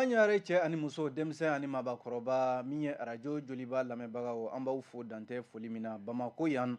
Jama ɲare, cɛ ani muso, denmisɛn ani maabakɔrɔba, min ye arajo Joliba lamɛnbagaw, an b'aw fo dantɛ foli min na. Bamako yan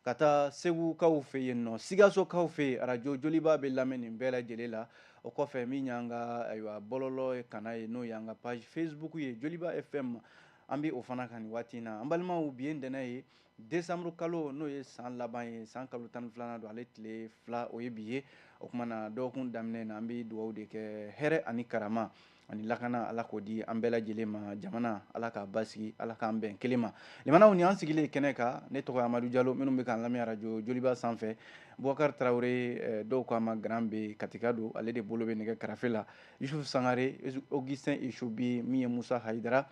ka taa Segukaw fɛ yen nɔ, Sikasokaw fɛ yen, arajo Joliba bɛ lamɛn nin bɛɛ lajɛlen la. O kɔfɛ, min y'an ka, ayiwa, bɔlɔlɔ kana ye, n'o y'an ka page Facebook ye, Joliba FM, an bɛ o fana kan nin waati in na. An balimaw, bi ye ntɛnɛn ye, décembre kalo, n'o ye san laban ye, san kalo 12nan don, ale tile 2, o ye bi ye. O kumana na, dɔgɔkun daminɛ na, an bɛ dugawu de kɛ, hɛrɛ ani karama ani lakana, Ala k'o di an bɛɛ lajɛlen ma. Jamana, Ala k'a basigi, Ala k'an bɛn kelen ma. Limanaw, ni an sigilen kɛnɛ kan, ne tɔgɔ ye Amadu Jalo. Minnu bɛ k'an lamɛn arajo Joliba sanfɛ, Bubakari Tarawele, dɔw ko a ma Grand B, Katika don, ale de bolo bɛ nɛgɛ karafe la. Yusuf Sangare, Augustin Isobi, min ye Musa Hayidara,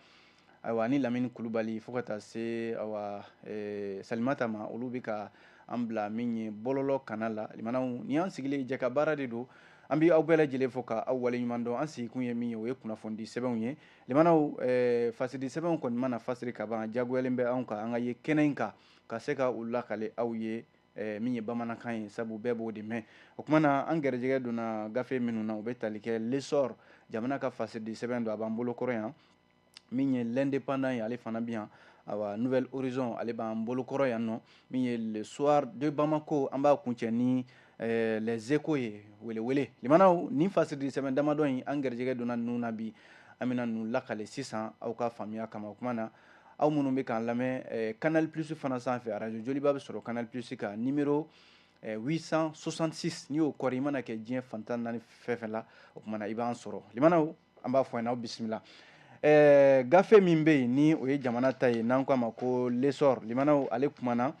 ayiwa, ani Lamini Kulubali, fo ka taa se, ayiwa, Salimata ma, olu bɛ ka an bila min ye bɔlɔlɔ kana la. Limanaw, ni an sigilen, jɛ ka baara de don. An bɛ aw bɛɛ lajɛlen fo ka aw waleɲuman dɔn. An sigikun ye min ye, o ye kunnafonidi sɛbɛnw ye. Limanaw, fasidi sɛbɛnw kɔni mana fasiri ka ban, jagoyalen bɛ anw kan an ka ye kɛnɛ in kan ka se ka u lakale aw ye, min ye bamanankan ye, sabu bɛɛ b'o de mɛn. O tuma na, an gɛrɛjɛgɛ donna gafe minnu na, o bɛ tali kɛ L'Essor, jamana ka fasidi sɛbɛn don, a b'an bolo kɔrɔ yan. Min ye L'Indépendant ye, ale fana bɛ yan. Awa, Nouvel Horizon, ale b'an bolo kɔrɔ yan nɔ. Min ye Le Soir de Bamako, an b'a kuncɛ ni Les Échos ye, welewele. Limanaw, nin fasidi sɛbɛn damadɔ in, an gɛrɛjɛgɛ donna ninnu na bi, an bɛna ninnu lakale sisan aw ka faamuya kama. O tuma na, aw minnu bɛ k'an lamɛn Canal Plus fana sanfɛ, arajo Joliba bɛ sɔrɔ Canal Plus kan, numéro 866. N'i y'o kɔri, i mana kɛ diɲɛ fan 14 fɛn fɛn la, o tuma na i b'an sɔrɔ. Limanaw, an b'a fɔ ɲɛna, aw bisimila. Gafe min bɛ yen, ni o ye jamana ta ye, n'an ko a ma ko L'Essor, limanaw, ale kumana.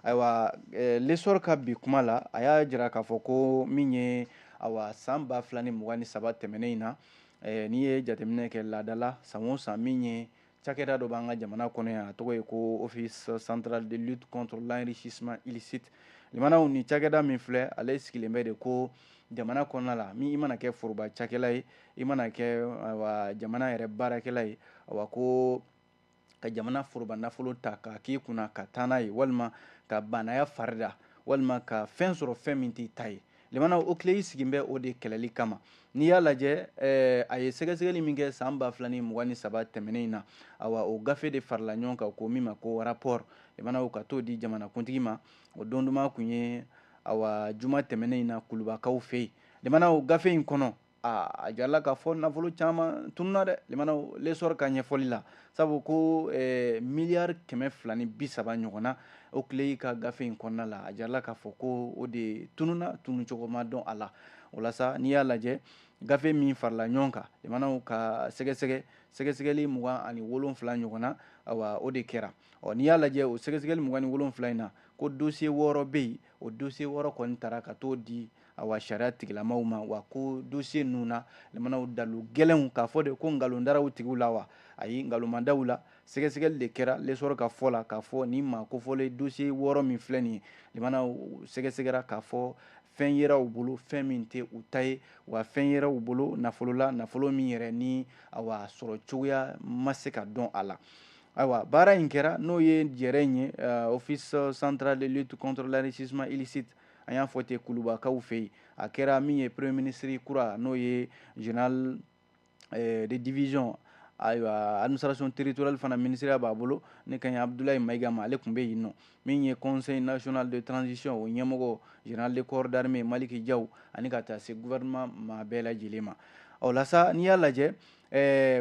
Ayiwa, L'Essor ka bi kuma la, a y'a jira k'a fɔ ko min ye, awa, san 2023 tɛmɛnen in na, n'i ye jateminɛ kɛ laadala, san o san, min ye cakɛda dɔ b'an ka jamana kɔnɔ yan, a tɔgɔ ye ko Office central de lutte contre l'enrichissement illicite. Limanaw, ni cakɛda min filɛ, ale sigilen bɛ de ko jamana kɔnɔna la, min i mana kɛ foroba cakɛla ye, i mana kɛ, ayiwa, jamana yɛrɛ baarakɛla ye, awa, ko ka jamana foroba nafolo ta k'a k'i kunna ka taa n'a ye, walima ka banaya farida, walima ka fɛn sɔrɔ fɛn min t'i ta ye, limanaw, OCLEI sigin bɛ o de kɛlɛli kama. N'i y'a lajɛ, a ye sɛgɛsɛgɛli min kɛ san 2023 tɛmɛnen in na, awa, o gafe de farala ɲɔgɔn kan ko min ma ko rapport, limanaw, ka t'o di jamanakuntigi ma. O don duman kun ye, awa, juma tɛmɛnen in na, Kulubakaw fɛ yen. Limanaw, gafe in kɔnɔ, a jirala k'a fɔ nafolo caman tununa dɛ. Limanaw, L'Essor ka ɲɛfɔli la, sabu ko miliyari 230 ɲɔgɔnna, OCLEI ka gafe in kɔnɔna la, a jirala k'a fɔ ko o de tununa, tunucogo ma dɔn a la. O la sa, n'i y'a lajɛ, gafe min farala ɲɔgɔn kan, limanaw, ka sɛgɛsɛgɛ sɛgɛsɛgɛli 27 ɲɔgɔnna, awa, o de kɛra. Ɔ, n'i y'a lajɛ, o sɛgɛsɛgɛli 27 in na, ko dossier 6 bɛ yen. O dossier 6 kɔni taara ka t'o di, awa, sariya tigilamaw ma. Wa ko dossier ninnu na, limanaw, dalu gɛlɛnw k'a fɔ de ko nkalon dara u tigiw la wa? Ayi, nkalon ma da u la. Sɛgɛsɛgɛli de kɛra. L'Essor ka fɔ la, k'a fɔ nin maa kofɔlen dossier 6 min filɛ nin ye, limanaw, sɛgɛsɛgɛra k'a fɔ fɛn yera u bolo, fɛn min tɛ u ta ye, wa fɛn yera u bolo nafolo la, nafolo min yɛrɛ ni, awa, sɔrɔ cogoya ma se ka dɔn a la. Ayiwa, baara in kɛra, n'o ye jɛrɛ in ye, Office central de lutte contre l'enrichissement illicite, an y'a fɔ ten, Kulubakaw fɛ yen. A kɛra min ye premier ministre kura, n'o ye général de division, ayiwa, administration territoriale fana ministère b'a bolo, ne ka ɲi Abdoulaye Maïga ma, ale tun bɛ yen nɔ. Min ye Conseil national de transition, o ɲɛmɔgɔ, général de corps d'armée Maliki Diaw, ani ka taa se gouvernement maa bɛɛ lajɛlen ma. Ɔ la sa, n'i y'a lajɛ,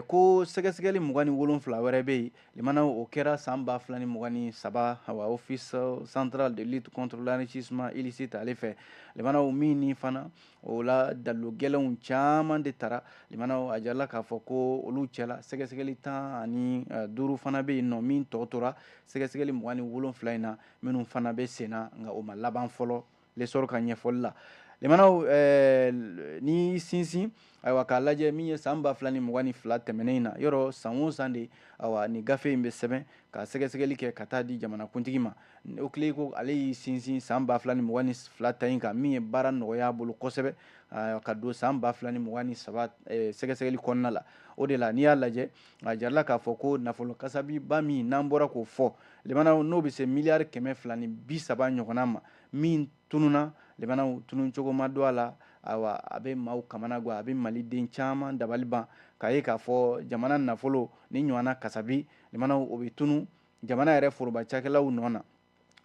ko sɛgɛsɛgɛli 27 wɛrɛ bɛ yen, limanaw, o kɛra san 2023, awa, Office central de lutte contre l'enrichissement illicite ale fɛ. Limanaw, min ni fana o la, dalilu gɛlɛnw caman de tara. Limanaw, a jirala k'a fɔ ko olu cɛla, sɛgɛsɛgɛli 15 fana bɛ yen nɔ, min tɔ tora sɛgɛsɛgɛli 27 in na, minnu fana bɛ sen na, nka o ma laban fɔlɔ, L'Essor ka ɲɛfɔli la. Limanaw, ni sinsin, ayiwa, k'a lajɛ min ye san 2022 tɛmɛnen in na, yɔrɔ san o san de, awa, ni gafe in bɛ sɛbɛn ka sɛgɛsɛgɛli kɛ ka taa di jamanakuntigi ma. OCLEI ko ale y'i sinsin san 2022 ta in kan, min ye baara nɔgɔya a bolo kosɛbɛ ka don san 2023 sɛgɛsɛgɛli kɔnɔna la. O de la, n'i y'a lajɛ, a jirala k'a fɔ ko nafolo kasabiba min n'an bɔra k'o fɔ, limanaw, n'o bɛ se miliyari 230 ɲɔgɔnna ma, min tununa, limanaw, tunun cogo ma don a la. Ayiwa, a bɛ maaw kamana gan, a bɛ Maliden caman dabali ban k'a ye k'a fɔ jamana nafolo ni ɲɔgɔnna kasabi limanaw, o bɛ tunu jamana yɛrɛ foroba cakɛlaw nɔ na.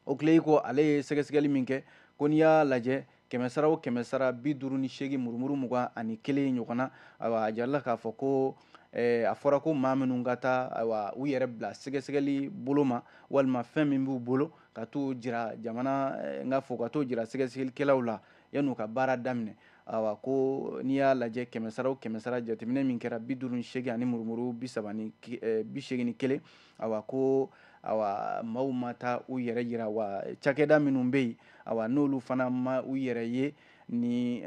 OCLEI ko ale ye sɛgɛsɛgɛli min kɛ, ko n'i y'a lajɛ, kɛmɛ sara o kɛmɛ sara, 58 murumuru 21 ɲɔgɔn na. Ayiwa, a jirala k'a fɔ ko a fɔra ko maa minnu ka taa, ayiwa, u yɛrɛ bila sɛgɛsɛgɛli bolo ma, walima fɛn min b'u bolo ka t'o jira jamana, n ka fɔ ka t'o jira sɛgɛsɛgɛlikɛlaw la yan'u ka baara daminɛ. Ayiwa, ko n'i y'a lajɛ, kɛmɛ sara o kɛmɛ sara, jateminɛ min kɛra, 58 ani murumuru bi saba ni 81. Ayiwa, ko ayiwa, maaw ma taa u yɛrɛ jira wa cakɛda minnu bɛ yen, ayiwa, n'olu fana ma u yɛrɛ ye ni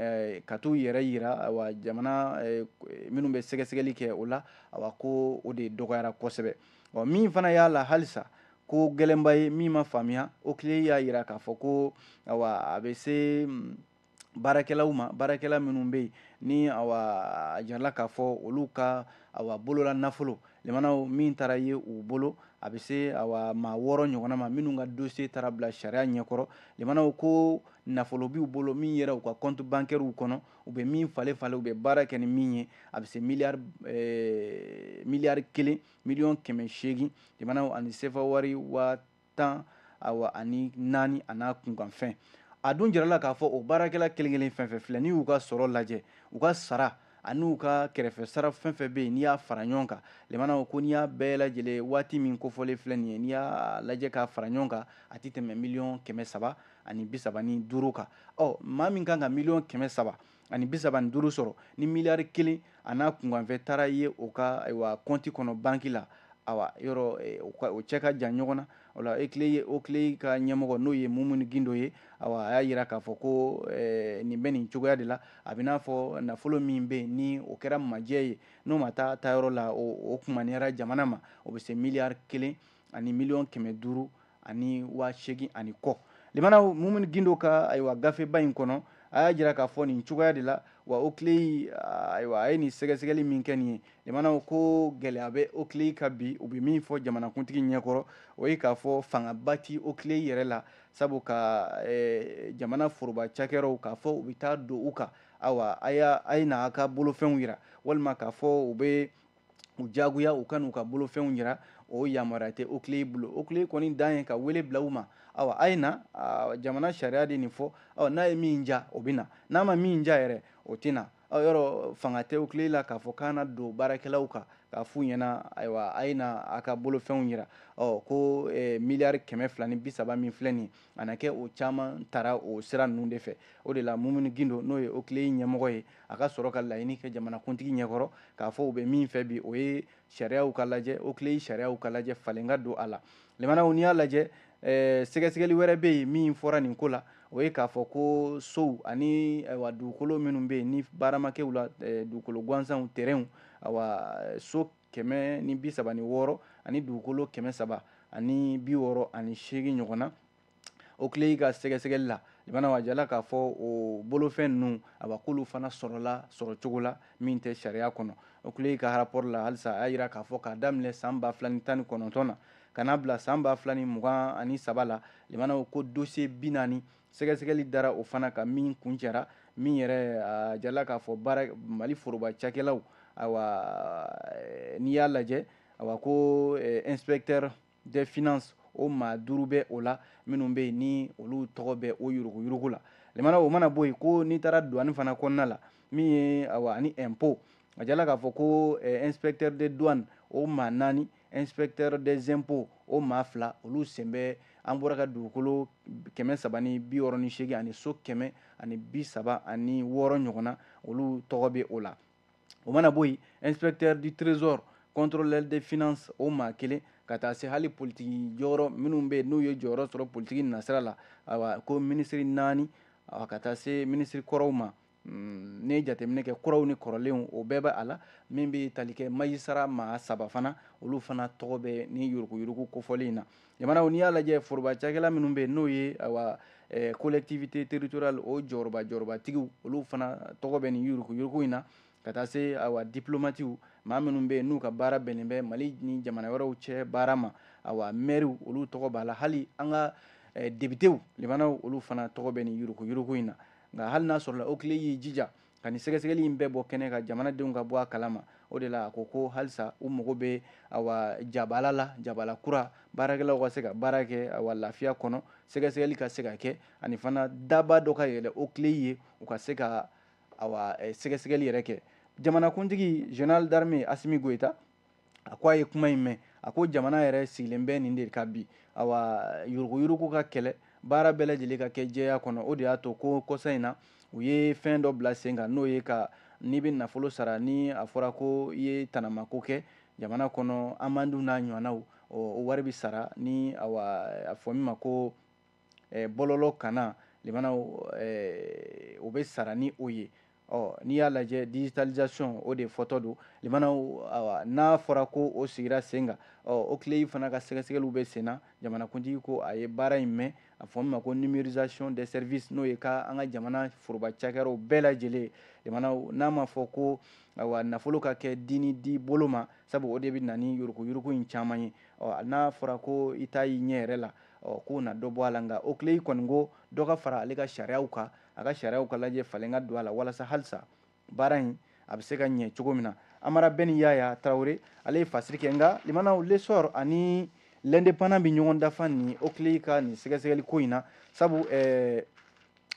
ka t'u yɛrɛ yira, ayiwa, jamana minnu bɛ sɛgɛsɛgɛli kɛ o la, ayiwa, ko o de dɔgɔyara kosɛbɛ. Ɔ, min fana y'a la halisa ko gɛlɛnba ye min ma faamuya, OCLEI y'a yira k'a fɔ ko ayiwa, a bɛ se baarakɛlaw ma, baarakɛla minnu bɛ yen ni awa a jirala k'a fɔ olu ka awa bolola nafolo limanaw min taara ye u bolo, a bɛ se awa maa 6 ɲɔgɔnna ma minnu ka dossier taara bila sariya ɲɛkɔrɔ. Limanaw, ko nafolo b'u bolo min yɛrɛ u ka compte bancaire kɔnɔ, u bɛ min falen falen, u bɛ baara kɛ ni min ye, a bɛ se miliyari 1 miliyɔn 800 limanaw ani sefa wari 10,000, awa, ani naani a n'a kunkanfɛn. A dun jirala k'a fɔ o baarakɛla kelen kelen fɛn fɛn filɛ, n'i y'u ka sɔrɔ lajɛ, u ka sara ani u ka kɛrɛfɛ sara fɛn fɛn bɛ yen, n'i y'a fara ɲɔgɔn kan, limanaw, ko n'i y'a bɛɛ lajɛlen, waati min kofɔlen filɛ nin ye, n'i y'a lajɛ k'a fara ɲɔgɔn kan, a tɛ tɛmɛ miliyɔn 335 kan. Ɔ, maa min kan ka miliyɔn 335 sɔrɔ, ni miliyari 1 a n'a kunkanfɛn taara ye o ka, ayiwa, kɔnti kɔnɔ banki la, awa, yɔrɔ o cɛ ka jan ɲɔgɔn na. O la, OCLEI ka ɲɛmɔgɔ, n'o ye Mumuni Gindo ye, awa, a y'a yira k'a fɔ ko nin bɛ nin cogoya de la. A bɛ n'a fɔ nafolo min bɛ yen ni o kɛra majɛ ye, n'o ma taa taayɔrɔ la, o kumaniyara jamana ma, o bɛ se miliyari 1 ani miliyɔn 500 ani 8000 ani kɔ. Limanaw, Mumuni Gindo ka, ayiwa, gafeba in kɔnɔ, a y'a jira k'a fɔ nin cogoya de la wa OCLEI, ayiwa, a ye nin sɛgɛsɛgɛli min kɛ nin ye, limanaw, ko gɛlɛya bɛ OCLEI ka bi. U bɛ min fɔ jamanakuntigi ɲɛkɔrɔ, o ye k'a fɔ fangaba ti OCLEI yɛrɛ la, sabu ka jamana foroba cakɛyɔrɔw k'a fɔ u bɛ taa don u kan, awa, a ye na a ka bolofɛnw yira, walima k'a fɔ u bɛ u jagoya u ka n'u ka bolofɛnw yira, o yamaruya tɛ OCLEI bolo. OCLEI kɔni dan ye ka wele bila u ma, awa, a ye na, jamana sariya de nin fɔ. Ɔ, n'a ye min ja, o bɛ na, n'a ma min ja yɛrɛ, o tɛ na. Ɔ, yɔrɔ fanga tɛ OCLEI la k'a fɔ k'an na don baarakɛlaw kan k'a f'u ɲɛna, ayiwa, a ye na a ka bolofɛnw yira. Ɔ, ko miliyari 230 min filɛ nin ye, a na kɛ o caman taara o sira ninnu de fɛ. O de la, Mumuni Gindo, n'o ye OCLEI ɲɛmɔgɔ ye, a ka sɔrɔ ka laɲini kɛ jamanakuntigi ɲɛkɔrɔ k'a fɔ u bɛ min fɛ bi, o ye sariyaw ka lajɛ, OCLEI sariyaw ka lajɛ, falen ka don a la. Limanaw, n'i y'a lajɛ, sɛgɛsɛgɛli wɛrɛ bɛ yen min fɔra nin ko la, o ye k'a fɔ ko sow ani, ayiwa, dugukolo minnu bɛ yen ni baara ma kɛ u la, dugukolo gansanw, terrainw, ayiwa, so 136 ani dugukolo 368 ɲɔgɔn na, OCLEI ka sɛgɛsɛgɛli la, limanaw, a jala k'a fɔ o bolofɛn ninnu, awa, k'olu fana sɔrɔla sɔrɔ cogo la min tɛ sariya kɔnɔ. OCLEI ka rapport la halisa, a y'a jira k'a fɔ k'a daminɛ san 2019 na ka n'a bila san 2023 la, limanaw, ko dossier 40 sɛgɛsɛgɛli dara o fana kan min kuncɛra, min yɛrɛ a jala k'a fɔ baara Mali foroba cakɛlaw, ayiwa, n'i y'a lajɛ, awa, ko inspecteur des finances, o maa 5 bɛ o la minnu bɛ yen ni olu tɔgɔ bɛ o yuruguyurugu la. Limanaw, o mana bɔ yen, ko n'i taara douane fana kɔnɔna la, min ye, awa, ani impôt, a jala k'a fɔ ko inspecteur des douanes, o maa 4, inspecteur des impôts, o maa 2, olu sen bɛ an bɔra ka dugukolo 368 ani so 136 ɲɔgɔn na, olu tɔgɔ bɛ o la. O mana bɔ yen, inspecteur du trésor, contrôleur des finances, o maa 1, ka taa se hali politiki jɔyɔrɔ minnu bɛ yen n'u ye jɔyɔrɔ sɔrɔ politiki nasira la, ayiwa, ko minisiri 4, awa, ka taa se minisiri kɔrɔw ma. Ne ye jateminɛ kɛ, kuraw ni kɔrɔlenw, o bɛɛ bɛ a la. Min bɛ tali kɛ magistrat maa 3 fana, olu fana tɔgɔ bɛ ni yuruguyurugu kofɔlen in na. Jamanaw, n'i y'a lajɛ, foroba cakɛla minnu bɛ yen, n'o ye, ayiwa, collectivité territoriale, o jɔyɔrɔba jɔyɔrɔbatigiw, olu fana tɔgɔ bɛ nin yuruguyurugu in na, ka taa se, ayiwa, diplomatiw, maa minnu bɛ yen n'u ka baara bɛnnen bɛ Mali ni jamana wɛrɛw cɛ baara ma, ayiwa, maires, olu tɔgɔ b'a la, hali an ka députéw, limanaw, olu fana tɔgɔ bɛ nin yuruguyurugu in na. Nka hali n'a sɔrɔla OCLEI y'i jija ka nin sɛgɛsɛgɛli in bɛɛ bɔ kɛnɛ kan, jamanadenw ka bɔ a kalama, o de la a ko ko halisa u mago bɛ awa jabala la, jabala kura, baarakɛlaw ka se ka baara kɛ awa lafiya kɔnɔ, sɛgɛsɛgɛli ka se ka kɛ, ani fana daba dɔ ka yɛlɛ OCLEI ye, u ka se ka awa sɛgɛsɛgɛli yɛrɛ kɛ. Jamanakuntigi général d'armée Assimi Goïta, a ko a ye kuma in mɛn. A ko jamana yɛrɛ sigilen bɛ nin de kan bi, awa yuruguyurugu ka kɛlɛ, baara bɛɛ lajɛlen ka kɛ jɛya kɔnɔ. O de y'a to ko kɔsa in na u ye fɛn dɔ bila sen kan, n'o ye ka n'i bɛ nafolo sara, ni a fɔra ko i ye tanamako kɛ jamana kɔnɔ, amende n'a ɲɔgɔnnaw, o wari bɛ sara ni awa a fɔ min ma ko bɔlɔlɔ kana limanaw, o bɛ sara ni o ye. Ɔ n'i y'a lajɛ, digitalisation, o de fɔtɔ don limanaw. Awa n'a fɔra ko o sigira sen kan, ɔ OCLEI fana ka sɛgɛsɛgɛliw bɛ sen na. Jamanakuntigi ko a ye baara in mɛn, a fɔ min ma ko numérisation des services, n'o ye ka an ka jamana foroba cakɛyɔrɔw bɛɛ lajɛlen limanaw, n'a ma fɔ ko awa nafolo ka kɛ di ni di bolo ma, sabu o de bɛ na ni yuruguyurugu in caman ye. Ɔ n'a fɔra ko i t'a y'i ɲɛ yɛrɛ la, ɔ k'o na dɔ bɔ a la. Nka OCLEI kɔni ko dɔ ka fara ale ka sariyaw kan, a ka sariyaw ka lajɛ, falen ka don a la, walasa halisa baara in a bɛ se ka ɲɛ cogo min na. Amara Bɛni Yaya Tarawele, ale ye fasiri kɛ. Nka limanaw, L'Essor ani L'Indépendant bɛ ɲɔgɔn dafa ni OCLEI ka nin sɛgɛsɛgɛli ko in na, sabu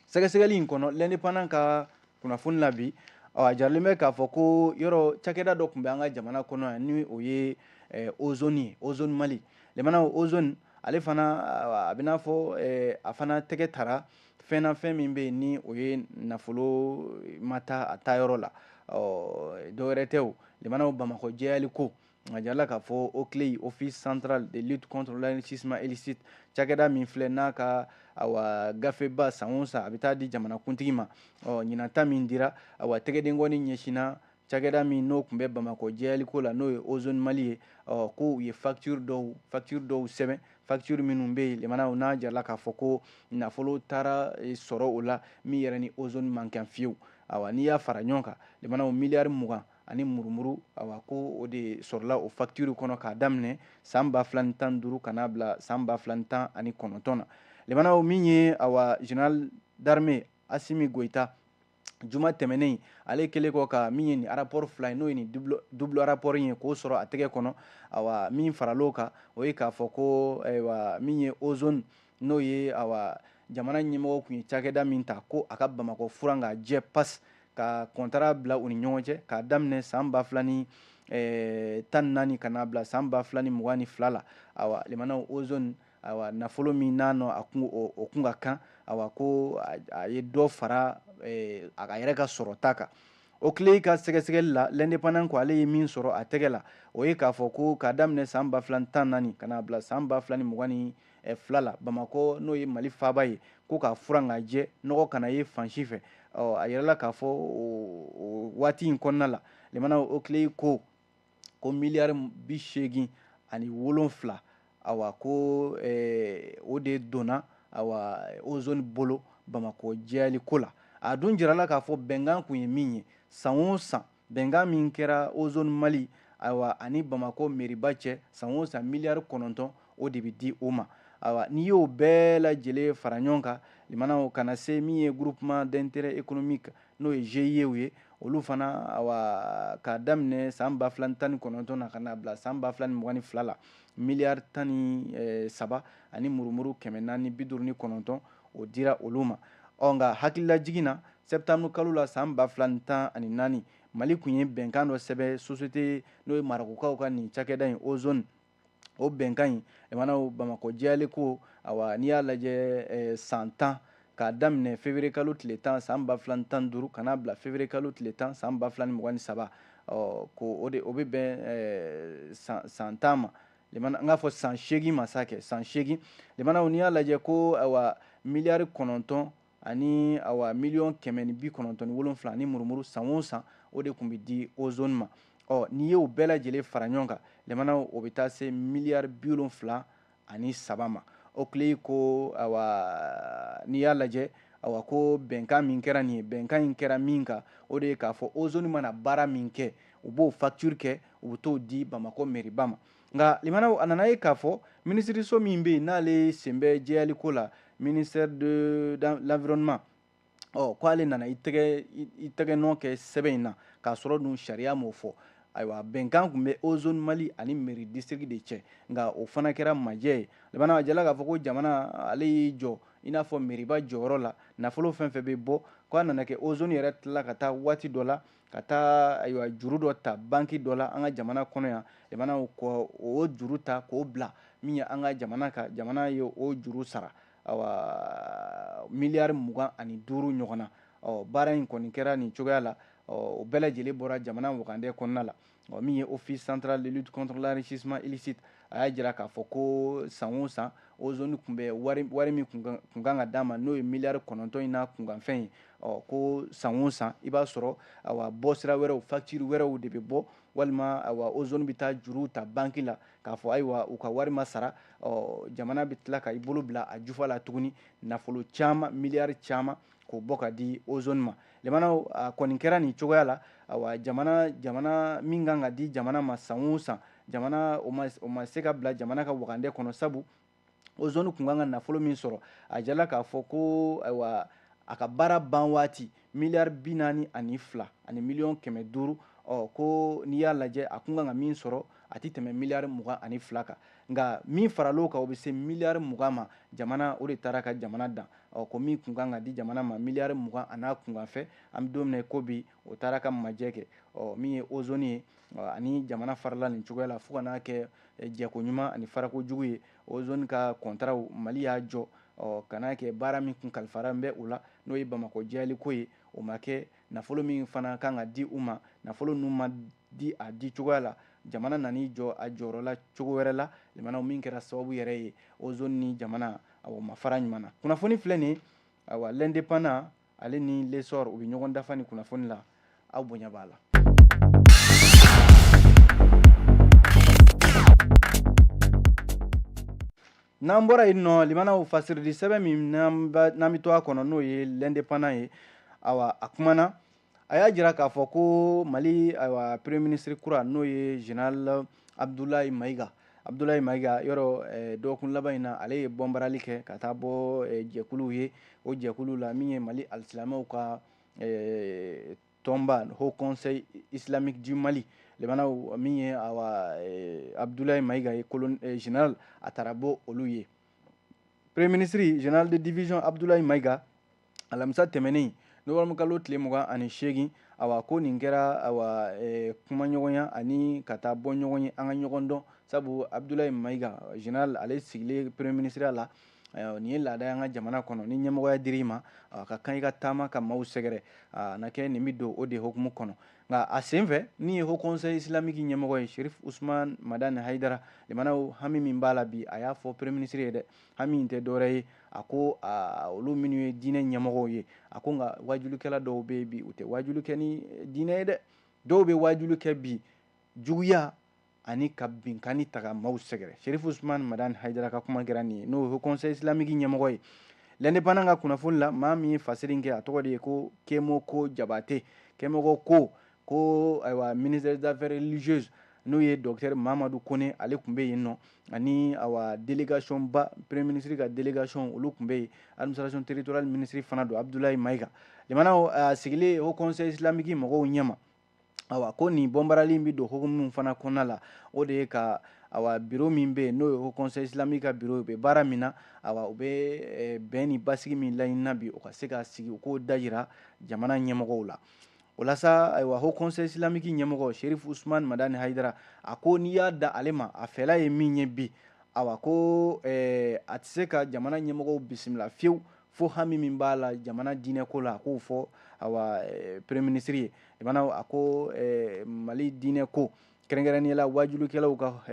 sɛgɛsɛgɛli in kɔnɔ, L'Indépendant ka kunnafoni la bi, a jaralen bɛ k'a fɔ ko yɔrɔ cakɛda dɔ tun bɛ an ka jamana kɔnɔ yan, ni o ye Ozone ye, Ozone Mali. Limanaw, Ozone ale fana, a bɛ n'a fɔ a fana tɛgɛ tara fɛn na, fɛn min bɛ yen ni o ye nafolo ma taa a taayɔrɔ la. Ɔ dɔwɛrɛ tɛ o limanaw, Bamakɔ jɛyali ko. A jirala k'a fɔ OCLEI, Office central de lutte contre l'enrichissement illicite, cakɛda min filɛ n'a ka awa gafeba san o san a bɛ taa di jamanakuntigi ma, ɔ ɲinan ta min dira, awa tɛgɛdenkɔni ɲɛsinna cakɛda min n'o tun bɛ Bamakɔ jɛyaliko la, n'o ye Ozone Mali ye. Ɔ ko u ye facture dɔw sɛbɛn, facture minnu bɛ yen limanaw, n'a jirala k'a fɔ ko nafolo taara sɔrɔ o la min yɛrɛ ni Ozone man kan fiyewu. Awa n'i y'a fara ɲɔgɔn kan limanaw, miliyari 20 ani murumuru, awa ko o de sɔrɔla o facture kɔnɔ k'a daminɛ san 2015 ka n'a bila san 2019 na. Limanaw, min ye awa général d'armée Assimi Goïta, juma tɛmɛnen, ale kɛlen kɔ ka min ye nin rapport fila ye, n'o ye nin double rapport ye, k'o sɔrɔ a tɛgɛ kɔnɔ, awa min faral'o kan, o ye k'a fɔ ko ayiwa min ye Ozone, n'o ye awa jamana ɲɛmɔgɔ tun ye cakɛda min ta ko a ka Bamakɔ furan k'a jɛ pas, ka contrat bila u ni ɲɔgɔn cɛ k'a daminɛ san 2014 ka n'a bila san 2022 la, awa limanaw, Ozone, awa nafolo min n'a nɔ a kun o kun ka kan, awa ko a ye dɔ fara a ka yɛrɛ ka sɔrɔta kan. OCLEI ka sɛgɛsɛgɛli la, L'Indépendant ko ale ye min sɔrɔ a tɛgɛ la, o ye k'a fɔ ko k'a daminɛ san 2014 ka n'a bila san 2022 la, Bamakɔ, n'o ye Mali faaba ye, ko k'a furan k'a jɛ, nɔgɔ kana ye fan si fɛ. Ɔ a yirala k'a fɔ o waati in kɔnɔna la limanaw, OCLEI ko miliyari 87, awa ko o de donna awa Ozone bolo Bamakɔ jɛyali ko la. A dun jirala k'a fɔ bɛnkan kun ye min ye, san o san, bɛnkan min kɛra Ozone Mali ayiwa ani Bamakɔ meriba cɛ, san o san miliyari 9, o de bɛ di o ma. Ayiwa n'i y'o bɛɛ lajɛlen fara ɲɔgɔn kan limanaw, ka na se min ye groupement d'intérêt économique, n'o ye GIE ye, olu fana, awa k'a daminɛ san 2019 na ka n'a bila san 2022 la, miliyari 13 ani murumuru 459, o dira olu ma. Ɔ nka hakililajigin na, septembre kalo la san 2014, Mali tun ye bɛnkan dɔ sɛbɛn société n'o ye Marɔkukaw ka nin cakɛda in Ozone. O bɛnkan in limanaw, Bamakɔ jɛyali ko, awa n'i y'a lajɛ san 10, k'a daminɛ février kalo tile 10 san 2015 ka n'a bila février kalo tile 10 san 2023, ɔ ko o de o bɛ bɛn san 10 ma limana, n k'a fɔ san 8 ma sa kɛ san 8 limanaw. N'i y'a lajɛ ko awa miliyari 9 ani awa miliyɔn 197 ani murumuru, san o san o de tun bɛ di Ozone ma. Ɔ n'i y'o bɛɛ lajɛlen fara ɲɔgɔn kan limanaw, o bɛ taa se miliyari 73 ma. OCLEI ko awa n'i y'a lajɛ, awa ko bɛnkan min kɛra nin ye, bɛnkan in kɛra min kan, o de ye k'a fɔ Ozone mana baara min kɛ, u b'o facture kɛ, u bɛ t'o di Bamakɔ meriba ma. Nka limanaw, a nana ye k'a fɔ minisiriso min bɛ yen n'ale sen bɛ jɛyaliko la, ministère de l'Environnement, Ɔ ko ale nana i tɛgɛ nɔ kɛ sɛbɛn in na k'a sɔrɔ dun sariya m'o fɔ. Ayiwa, bɛnkan tun bɛ Ozone Mali ani mairie district de cɛ, nka o fana kɛra majɛ ye. Limanaw, a jala k'a fɔ ko jamana ale y'i jɔ i n'a fɔ mairieba jɔyɔrɔ la, nafolo fɛn fɛn bɛ bɔ, ko a nana kɛ Ozone yɛrɛ tilala ka taa waati dɔ la ka taa ayiwa juru dɔ ta banki dɔ la an ka jamana kɔnɔ yan. Limanaw, ko o juru ta k'o bila min ye an ka jamana kan, jamana ye o juru sara, awa miliyari 25 ɲɔgɔn na. Ɔ baara in kɔni kɛra nin cogoya la. Ɔ o bɛɛ lajɛlen bɔra jamana wagandɛ kɔnɔna la. Ɔ min ye Office central de lutte contre l'enrichissement illicite, a y'a jira k'a fɔ ko san o san Ozone tun bɛ wari min kun kan ka d'a ma, n'o ye miliyari 9 in n'a kunkanfɛn ye. Ɔ ko san o san i b'a sɔrɔ awa bɔsira wɛrɛw, facture wɛrɛw de bɛ bɔ, walima awa Ozone bɛ taa juru ta banki la k'a fɔ ayiwa u ka wari ma sara. Ɔ jamana bɛ tila ka i bolo bila a jufa la tuguni, nafolo caman, miliyari caman, k'o bɔ ka di Ozone ma. Limanaw, a kɔni kɛra nin cogoya la. Awa jamana min kan ka di jamana ma san o san, jamana o ma se ka bila jamana ka wagandɛ kɔnɔ, sabu Ozone kun kan ka nafolo min sɔrɔ, a jala k'a fɔ ko ayiwa a ka baara ban waati miliyari 42 ani miliyɔn 500. Ɔ ko n'i y'a lajɛ, a kun kan ka min sɔrɔ, a tɛ tɛmɛ miliyari 22 kan, nka min faral'o kan, o bɛ se miliyari 20 ma. Jamana o de taara ka jamana dan. Ɔ ko min kun kan ka di jamana ma, miliyari 20 a n'a kunkanfɛ, an bɛ don min na i ko bi, o taara ka majɛ kɛ. Ɔ min ye Ozone ye ani jamana farala nin cogoya la, fo ka n'a kɛ jɛko ɲuman ani farako jugu ye. Ozone ka kɔntaraw, Mali y'a jɔ. Ɔ ka n'a kɛ baara min kun kalifara bɛ u la, n'o ye Bamakɔ jɛyaliko ye, o ma kɛ. Nafolo min fana kan ka di u ma, nafolo ninnu ma di a di cogoya la. Jamana nan'i jɔ a jɔyɔrɔ la cogo wɛrɛ la. Limanaw, min kɛra sababu yɛrɛ ye, Ozone ni jamana o ma fara ɲuman na. Kunnafoni filɛ nin ye. Ayiwa, L'Indépendant ale ni L'Essor, u bɛ ɲɔgɔn dafa ni kunnafoni la, aw bonya b'a la. N'an bɔra yen nɔ, limanaw, fasirili sɛbɛn min n'an bɛ to a kɔnɔ, n'o ye L'Indépendant ye, awa a kumana, a y'a jira k'a fɔ ko Mali ayiwa premier ministre kura, n'o ye général Abdoulaye Maïga. Abdoulaye Maïga yɔrɔ, dɔgɔkun laban in na, ale ye bɔnbarali kɛ ka taa bɔ jɛkuluw ye. O jɛkulu la, min ye Mali alisilamɛw ka tɔnba, Haut Conseil islamique du Mali. Limanaw, min ye awa Abdoulaye Maïga ye, général, a taara bɔ olu ye. Premier ministre général de division Abdoulaye Maïga, alamisa tɛmɛnen, novembre kalo tile 28, awa ko nin kɛra awa kumaɲɔgɔnya ani ka taa bɔ ɲɔgɔn ye, an ka ɲɔgɔn dɔn, sabu Abdoulaye Maïga général, ale sigilen premier ministre la, nin ye laada ye an ka jamana kɔnɔ. Ni ɲɛmɔgɔya dir'i ma, a ka kan i ka taama ka maaw sɛgɛrɛ. A na kɛ nin bɛ don o de hukumu kɔnɔ. Nka a senfɛ, min ye Haut Conseil islamique ɲɛmɔgɔ ye, Cherif Ousmane Madani Haidara, limanaw, hami min b'a la bi, a y'a fɔ premier ministre ye dɛ. Hami in tɛ dɔwɛrɛ ye, a ko olu minnu ye diinɛ ɲɛmɔgɔw ye, a ko nka wajulikɛla dɔw bɛ yen bi, u tɛ wajuli kɛ ni diinɛ ye dɛ. Dɔw bɛ wajuli kɛ bi juguya ani ka binkani ta ka maaw sɛgɛrɛ. Cherif Ousmane Madani Haidara ka kuma kɛra nin ye, n'o ye Haut Conseil islamique ɲɛmɔgɔ ye. L'Indépendant ka kunnafoni la, maa min ye fasiri kɛ, a tɔgɔ de ye ko Kemoko Jabate. Kemoko ko ayiwa ministre des Affaires religieuses, n'o ye docteur Mamadu Kone, ale tun bɛ yen nɔ, ani awa délégation ba, premier ministre ka délégation, olu tun bɛ yen. Administration territoriale ministre fana don, Abdoulaye Maïga. Limanaw, a sigilen Haut Conseil islamique mɔgɔw ɲɛma, awa ko nin bɔnbarali in bɛ don hukumu min fana kɔnɔna la, o de ye ka awa bureau min bɛ yen, n'o ye Haut Conseil islamique ka bureau ye, u bɛ baara min na, awa u bɛ bɛn ni basigi min laɲinina bi, o ka se ka sigi, u k'o dajira jamana ɲɛmɔgɔw la. O la sa, ayiwa, Haut Conseil islamique ɲɛmɔgɔ Cherif Ousmane Madani Haidara, a ko n'i y'a da ale ma, a fɛla ye min ye bi, awa ko a tɛ se ka jamana ɲɛmɔgɔw bisimila fiyewu fo hami min b'a la jamana diinɛko la, a k'o fɔ awa premier ministre ye. Limanaw, a ko Mali diinɛko, kɛrɛnkɛrɛnnenya la wajulikɛlaw ka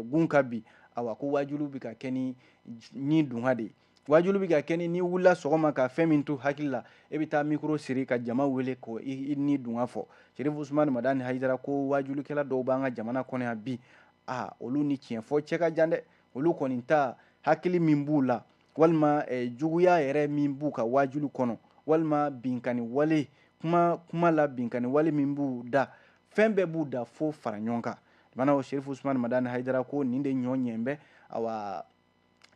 gun ka bi, awa ko wajulu bɛ ka kɛ ni dunga de ye. Wajulu bɛ ka kɛ ni n'i wulila sɔgɔma ka fɛn min to hakili la, e bɛ taa micro siri ka jama wele k'o i ni dunga fɔ. Cherif Ousmane Madani Haidara ko wajulikɛla dɔw b'an ka jamana kɔnɔ yan bi, a olu ni tiɲɛ fɔ cɛ ka jan dɛ. Olu kɔni ta hakili min b'u la, walima juguya yɛrɛ min b'u ka wajulu kɔnɔ, walima binkani wale, kuma la binkani wale min b'u da, fɛn bɛɛ b'u da fo fara ɲɔgɔn kan. Limanaw, Cherif Ousmane Madani Haidara ko nin de ɲɔ ɲɛ bɛ awa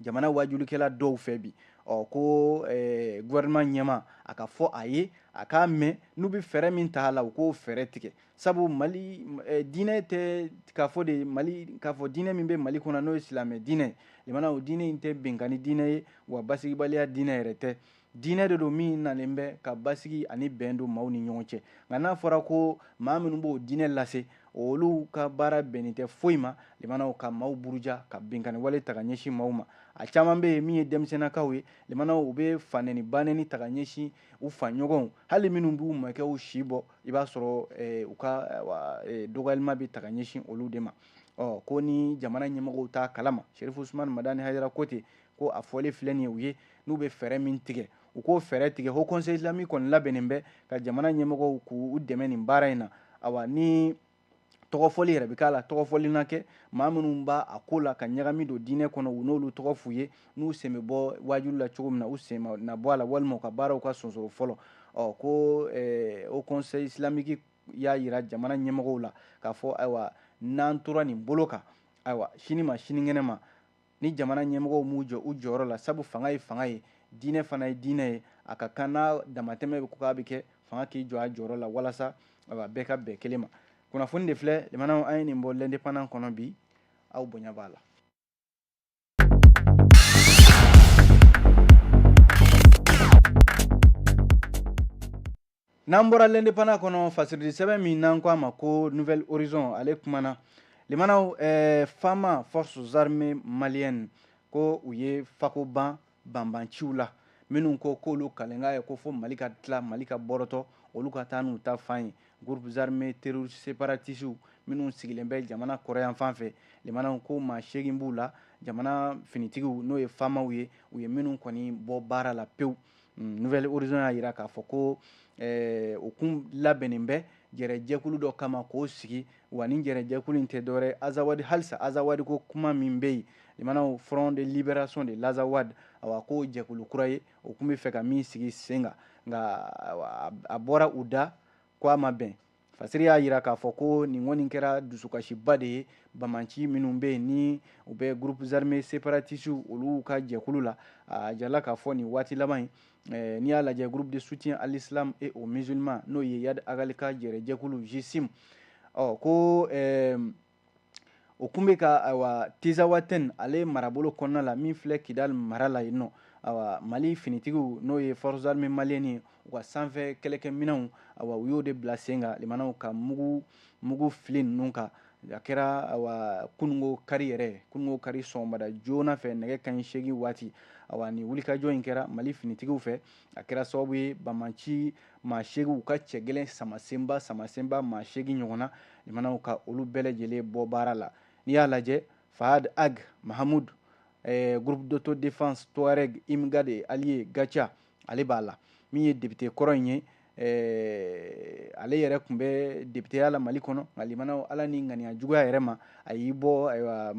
jamana wajulikɛla dɔw fɛ bi. Ɔ ko gouvernement ɲɛmaa a ka fɔ a ye, a k'a mɛn, n'u bɛ fɛɛrɛ min ta a la, u k'o fɛɛrɛ tigɛ. Sabu Mali diinɛ tɛ k'a fɔ de Mali, k'a fɔ diinɛ min bɛ Mali kɔnɔ n'o ye silamɛ diinɛ, limanaw o diinɛ in tɛ binkanni diinɛ ye, wa basigibaliya diinɛ yɛrɛ tɛ. Diinɛ de don min nalen bɛ ka basigi ani bɛn don maaw ni ɲɔgɔn cɛ. Nka n'a fɔra ko maa minnu b'o diinɛ lase, olu ka baara bɛnnen tɛ foyi ma, limanaw ka maaw buruja ka binkanni wale ta ka ɲɛsin maaw ma. A caman bɛ yen min ye denmisɛnnakaw ye, limanaw u bɛ fanɛni banɛni ta ka ɲɛsin u faɲɔgɔnw, hali minnu b'u mɔkɛw si bɔ, i b'a sɔrɔ u ka dɔgɔyalima bɛ ta ka ɲɛsin olu de ma. Ɔ ko ni jamana ɲɛmɔgɔw t'a kalama, Serifu Usumani Madani Hayidara ko ten, ko a fɔli filɛ nin ye u ye, n'u bɛ fɛɛrɛ min tigɛ, u k'o fɛɛrɛ tigɛ. Haut Conseil islamique kɔni labɛnnen bɛ ka jamana ɲɛmɔgɔw k'u dɛmɛ nin baara in na. Awa ni tɔgɔfɔli yɛrɛ bɛ k'a la, tɔgɔfɔli na kɛ maa minnu b'a a ko la ka ɲagami don diinɛ kɔnɔ, u n'olu tɔgɔ f'u ye, n'u sen bɛ bɔ waajuli la cogo min na, u sen na bɔ a la, walima u ka baaraw ka sonsoro fɔlɔ. Ɔ ko Haut Conseil islamique y'a yira jamana ɲɛmɔgɔw la k'a fɔ ayiwa n'an tora nin bolo kan, ayiwa sini ma sinikɛnɛ ma, ni jamana ɲɛmɔgɔw m'u jɔ u jɔyɔrɔ la, sabu fanga ye fanga ye, diinɛ fana ye diinɛ ye, a ka kan n'a damatɛmɛ bɛ ko k'a bɛ kɛ, fanga k'i jɔ a jɔyɔrɔ la walasa ayiwa bɛɛ ka bɛn kelen ma. Kunnafoni de filɛ, limanaw, an ye nin bɔ l'Indépendant kɔnɔ bi, aw bonya b'a la. N'an bɔra l'Indépendant kɔnɔ, fasirili sɛbɛn min n'an ko a ma ko Nouvel Horizon, ale kumana limanaw FAMa, Forces armées maliennes, ko u ye fako ban banbanciw la minnu ko k'olu kalenkan ye ko fo Mali ka tila, Mali ka bɔrɔtɔ, olu ka taa n'u ta fan ye. Groupes armés terroristes séparatistes minnu sigilen bɛ jamana kɔrɔyanfan fɛ, limanaw ko maa 8 b'u la, jamana finitigiw n'o ye FAMaw ye, u ye minnu kɔni bɔ baara la pewu. Nouvel Horizon y'a yira k'a fɔ ko u kun labɛnnen bɛ jɛrɛjɛkulu dɔ kama k'o sigi, wa ni jɛrɛjɛkulu in tɛ dɔwɛrɛ Azawadi, halisa Azawadi ko kuma min bɛ yen, limanaw Front de libération de l'Azawad, awa ko jɛkulu kura ye, o kun bɛ fɛ ka min sigi sen kan, nka a bɔra u da ko a ma bɛn. Fasiri y'a yira k'a fɔ ko nin kɔni kɛra dusukasiba de ye banbanci minnu bɛ yen ni u bɛ groupes armés séparatistes olu ka jɛkulu la. A jirala k'a fɔ nin waati laban in, n'i y'a lajɛ groupe de soutien à l'islam et aux musulmans n'o ye Iyad Ag Ghali ka jɛrɛjɛkulu GSIM, ɔ ko o kun bɛ ka ayiwa Tinzawaten ale marabolo kɔnɔna la min filɛ Kidal mara la yen nɔ, awa Mali finitigiw n'o ye forces armées maliennes ye, u ka sanfɛ kɛlɛkɛminɛnw awa u y'o de bila sen kan, limanaw ka mugu fili ninnu kan. A kɛra awa kununko kari yɛrɛ, kununko kari sɔgɔmada joona fɛ nɛgɛ kanɲɛ 8 waati, awa nin wulikajɔ in kɛra Mali finitigiw fɛ. A kɛra sababu ye banbanci maa 8 u ka cɛ gɛlɛn samasenba samasenba maa 8 ɲɔgɔn na, limanaw ka olu bɛɛ lajɛlen bɔ baara la. N'i y'a lajɛ Fahad Ag Mahamoud, groupe d'autodéfense Touareg Imgad et alliés Gatia, ale b'a la. Min ye député kɔrɔ in ye, ale yɛrɛ tun bɛ députéya la Mali kɔnɔ, nka limanaw ala ni ŋaniya juguya yɛrɛ ma, a y'i bɔ ayiwa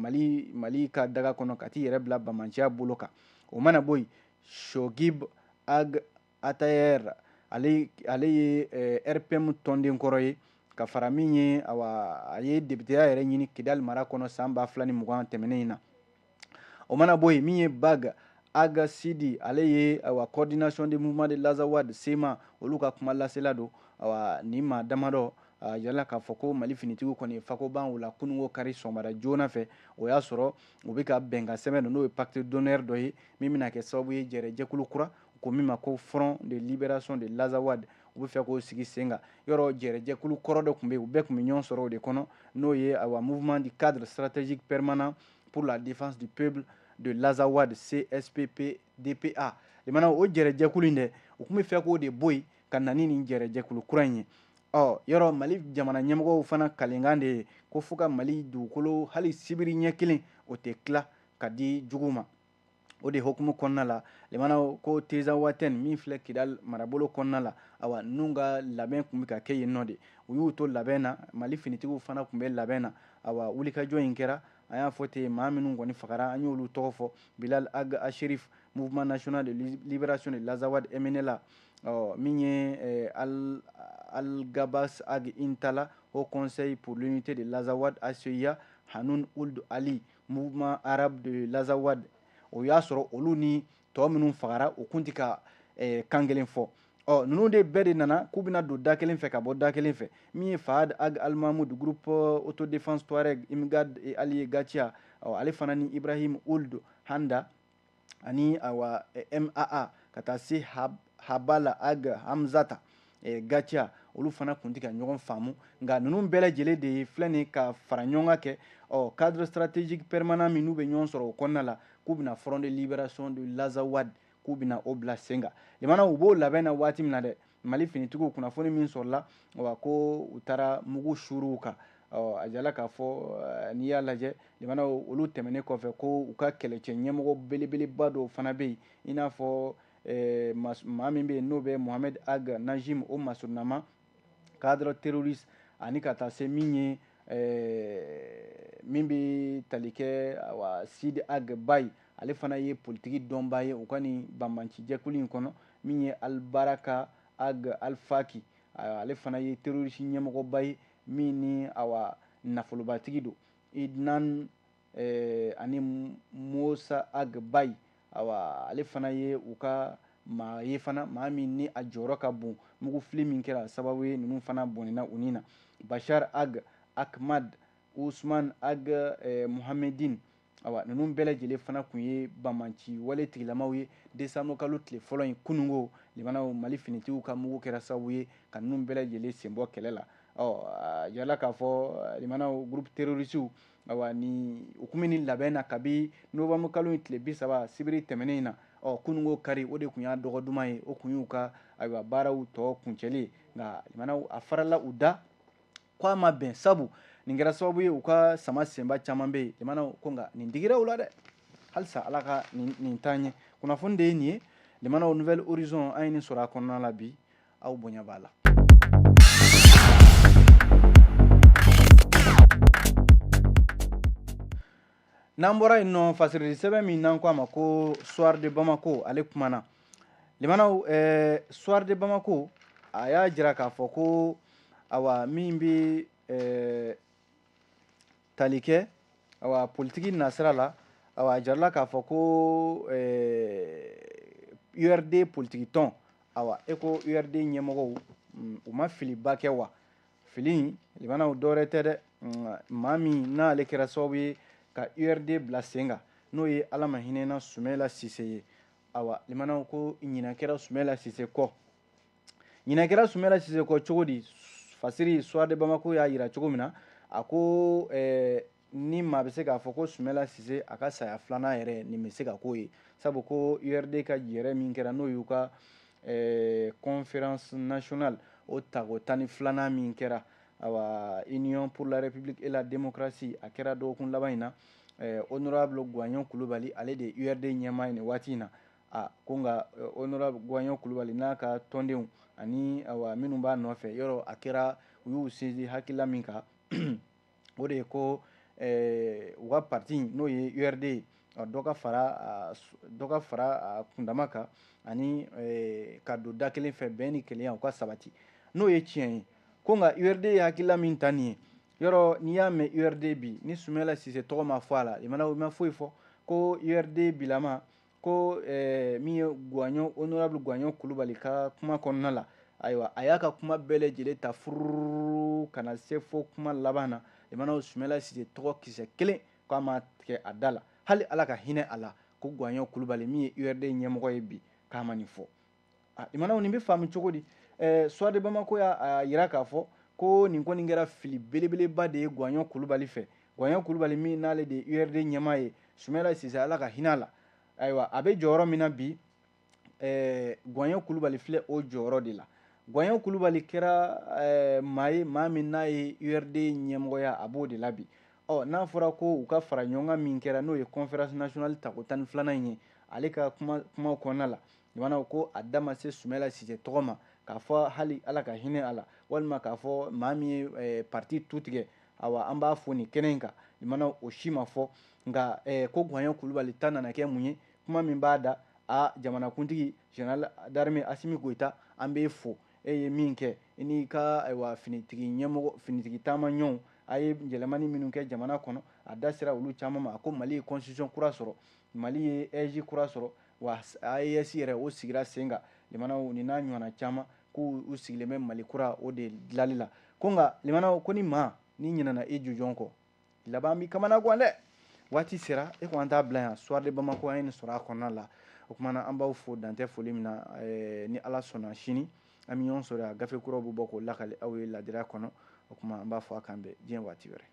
Mali ka daga kɔnɔ ka t'i yɛrɛ bila banbanciya bolo kan. O mana bɔ yen, Shogib Ag Atayer, ale ye RPM tɔnden kɔrɔ ye, ka fara min ye awa a ye députéya yɛrɛ ɲini Kidal mara kɔnɔ san 2020 tɛmɛnen in na. O mana bɔ yen, min ye Bag Ag Sidi, ale ye awa coordination des mouvements de l'Azawad CMA olu ka kuma lasela don. Awa nin maa damadɔ a yirala k'a fɔ ko Mali finitigiw kɔni ye fako ban u la kununko kari sɔgɔmada joona fɛ. O y'a sɔrɔ u bɛ ka bɛnkan sɛbɛn dɔ n'o ye pacte d'honneur dɔ ye min bɛna kɛ sababu ye jɛrɛjɛkulu kura ko min ma ko Front de libération de l'Azawad, u bɛ fɛ k'o sigi sen kan. Yɔrɔ jɛrɛjɛkulu kɔrɔ dɔ tun bɛ yen, u bɛɛ tun bɛ ɲɔgɔn sɔrɔ o de kɔnɔ, n'o ye awa mouvement du cadre stratégique permanent pour la défense du peuple de l'Azawad CSPP DPA. Limana o jɛrɛjɛkulu in dɛ, u tun bɛ fɛ k'o de bɔ yen ka na ni nin jɛrɛjɛkulu kura in ye. Ɔ yɔrɔ Mali jamana ɲɛmɔgɔw fana kalenkan de ye ko fo ka Mali dugukolo hali sibiri ɲɛ kelen o tɛ tila ka di jugu ma. O de hukumu kɔnɔna la, limana ko Tinzawaten min filɛ Kidal marabolo kɔnɔna la, awa ninnu ka labɛn tun bɛ ka kɛ yen nɔ de. U y'u to labɛn na, Mali finitigiw fana tun bɛ labɛn na. Awa wulikajɔ in kɛra, an y'a fɔ ten, maa minnu kɔni fagara an y'olu tɔgɔ fɔ: Bilal Ag Asherif, Mouvement national de libération de l'Azawad MNLA, ɔ min ye Al Gabas Ag Intala, Haut Conseil pour l'unité de l'Azawad HCUA, Hanoun Ould Ali, Mouvement arabe de l'Azawad. O y'a sɔrɔ olu ni Tɔ minnu fagara, u kun tɛ ka kan kelen fɔ. Ɔ, ninnu de bɛɛ de nana k'u bɛna don da kelen fɛ ka bɔ da kelen fɛ. Min ye Fahad Ag Almahmoud, groupe autodéfense Touareg Imgad et Allié Gatia, ɔ, ale fana ni Ibrahim Ould Handa ani awa MAA, ka taa se Habala Ag Hamzata Gatia, olu fana kun tɛ ka ɲɔgɔn faamu. Nka ninnu bɛɛ lajɛlen de ye filɛ nin ka fara ɲɔgɔn kan kɛ, ɔ, cadre stratégique permanent min n'u bɛ ɲɔgɔn sɔrɔ o kɔnɔna la, k'u bɛna Front de libération de l'Azawad, k'u bɛna o bila sen kan. Limanaw, u b'o labɛn na waati min na dɛ, Mali finitigiw, kunnafoni min sɔrɔla wa, ko u taara mugu suuruw kan. Ɔ, a jala k'a fɔ, n'i y'a lajɛ, limanaw, olu tɛmɛnen kɔfɛ, ko u ka kɛlɛcɛ ɲɛmɔgɔ belebeleba dɔw fana bɛ yen, i n'a fɔ maa min bɛ yen n'o bɛ Mohamed Ag Najim, o masurunama cadre terroriste, ani ka taa se min ye min bɛ tali kɛ, awa, Sidi Ag Bayi, ale fana ye politiki dɔnbaa ye u ka nin banbanci jɛkulu in kɔnɔ. Min ye Albaraka Ag Alfaki, ale fana ye terroriste ɲɛmɔgɔba ye min ni, awa, nafolobatigi don. Idnan ani Musa Ag Bayi, awa, ale fana ye u ka maa ye fana, maa min ni a jɔyɔrɔ ka bon mugufili min kɛra sababu ye ninnu fana bɔnɛna u ni na. Bashar Ag Ahmad, Usman Ag Muhamedin, awa, ninnu bɛɛ lajɛlen fana kun ye banbanci wale tigilamaw ye. Décembre kalo tile fɔlɔ in, kunungo, limanaw, Mali finitigiw ka mugu kɛra sababu ye ka ninnu bɛɛ lajɛlen senbɔ kɛlɛ la. Ɔ, a jirala k'a fɔ, limanaw, groupe terroriste, awa, ni u kun bɛ nin labɛn na kabi novembre kalo in tile 30, sibiri tɛmɛnen in na. Ɔ, kunungo kari, o de kun y'a dɔgɔ duman ye, o kun y'u ka, ayiwa, baaraw tɔ kuncɛli ye. Nka limanaw, a farala u da ko a ma bɛn, sabu nin kɛra sababu ye u ka sama senba caman bɛ yen. Limanaw ko nka nin digira u la dɛ, halisa Ala ka nin taa ɲɛ. Kunnafoni de ye nin ye, limanaw. Nouvel Horizon, an ye nin sɔrɔ a kɔnɔna la bi. Aw bonya b'a la. N'an bɔra yen nɔ, fasirili sɛbɛn min n'an ko a ma ko Soir de Bamako, ale kumana, limanaw. Soir de Bamako, a y'a jira k'a fɔ ko, awa, min bɛ tali kɛ, awa, politiki nasira la, awa, a jirala k'a fɔ ko URD politiki tɔn, awa, e ko URD ɲɛmɔgɔw, u ma filiba kɛ wa? Fili, limanaw, dɔwɛrɛ tɛ dɛ, maa min n'ale kɛra sababu ye ka URD bila sen kan, n'o ye Ala ma hinɛna Sumɛla Sise ye. Awa, limanaw, ko ɲinɛ kɛra Sumɛla Sise kɔ. Ɲinɛ kɛra Sumɛla Sise kɔ cogo di? Fasiri Soir de Bamako y'a yira cogo min na, a ko ni maa bɛ se k'a fɔ ko Sumɛla Sise a ka saya filanan yɛrɛ, nin bɛ se ka k'o ye, sabu ko URD ka jɛrɛ min kɛra, n'o y'u ka conférence nationale o tago 12nan min kɛra, awa, Union pour la République et la démocratie, a kɛra dɔgɔkun laban in na, honorable Guwaɲɔ Kulubali, ale de ye URD ɲɛmaa ye nin waati in na. A ko nka honorable Guwaɲɔ Kulubali n'a ka tɔndenw ani, awa, minnu b'a nɔfɛ yɔrɔ, a kɛra u y'u sinsin hakilila min kan, o de ye ko u ka parti, n'o ye URD ye, dɔ ka fara a kundama kan ani ka don da kelen fɛ, bɛn ni kelenya u ka sabati, n'o ye tiɲɛ ye. Ko nka URD ye hakilila min ta nin ye yɔrɔ, n'i y'a mɛn URD bi, ni Sumɛla Sise tɔgɔ ma fɔ a la, limanaw, i ma foyi fɔ. Ko URD bilama ko min ye Guwaɲɔ, honorable Guwaɲɔ Kulubali ka kuma kɔnɔna la, ayiwa, a y'a ka kuma bɛɛ lajɛlen ta furuu ka na se fo kuma laban na, limanaw, Sumɛla Sise tɔgɔ kisɛ kelen ko a ma tigɛ a da la, hali Ala ka hinɛ a la. Ko Guwaɲɔ Kulubali min ye URD ɲɛmɔgɔ ye bi, k'a ma nin fɔ. A limanaw, nin bɛ faamu cogo di? Soir de Bamako y'a yira k'a fɔ ko nin kɔni kɛra fili belebeleba de ye Guwaɲɔ Kulubali fɛ. Guwaɲɔ Kulubali min n'ale de ye URD ɲɛmaa ye, Sumɛla Sise, Ala ka hinɛ a la, ayiwa, a bɛ jɔyɔrɔ min na bi, Guwaɲɔ Kulubali filɛ o jɔyɔrɔ de la. Guwaɲɔ Kulubali kɛra maa ye, maa min n'a ye URD ɲɛmɔgɔya, a b'o de la bi. Ɔ, n'a fɔra ko u ka fara ɲɔgɔn kan min kɛra, n'o ye conférence nationale tako 12nan in ye, ale ka kuma kumaw kɔnɔna la, limanaw, ko a da ma se Sumɛla Sise tɔgɔ ma k'a fɔ hali Ala ka hinɛ a la, walima k'a fɔ maa min ye parti tu tigɛ, awa, an b'a fɔ nin kɛnɛ in kan. Limanaw, o si ma fɔ. Nka ko Guwaɲɔ Kulubali ta nana kɛ mun ye? Kuma min b'a da a jamanakuntigi général d'armée Asimi Goyita, an b'e fo, e ye min kɛ, i n'i ka, ayiwa, finitigi ɲɛmɔgɔ, finitigi taamaɲɔgɔnw, a ye yɛlɛmani minnu kɛ jamana kɔnɔ. A da sera olu caman ma. A ko Mali ye constitution kura sɔrɔ, Mali ye AIGE kura sɔrɔ. Wa AES yɛrɛ, o sigira sen kan. Limanaw, nin n'a ɲɔgɔnna caman, k'u u sigilen bɛ Mali kura o de dilali la. Ko nka limanaw, ko ni maa ni ɲinɛna i jujɔn kɔ, laban b'i kamana gan dɛ. Waati sera e ko an t'a bila yan. Soir de Bamako, an ye nin sɔrɔ a kɔnɔna la. O kumana an b'aw fo dantɛ foli min na. Ni Ala sɔnna, sini an bɛ ɲɔgɔn sɔrɔ yan, gafe kuraw bɛ bɔ k'o lakale aw ye ladira kɔnɔ. O kuma an b'a fɔ a kan bɛn diɲɛ waati wɛrɛ.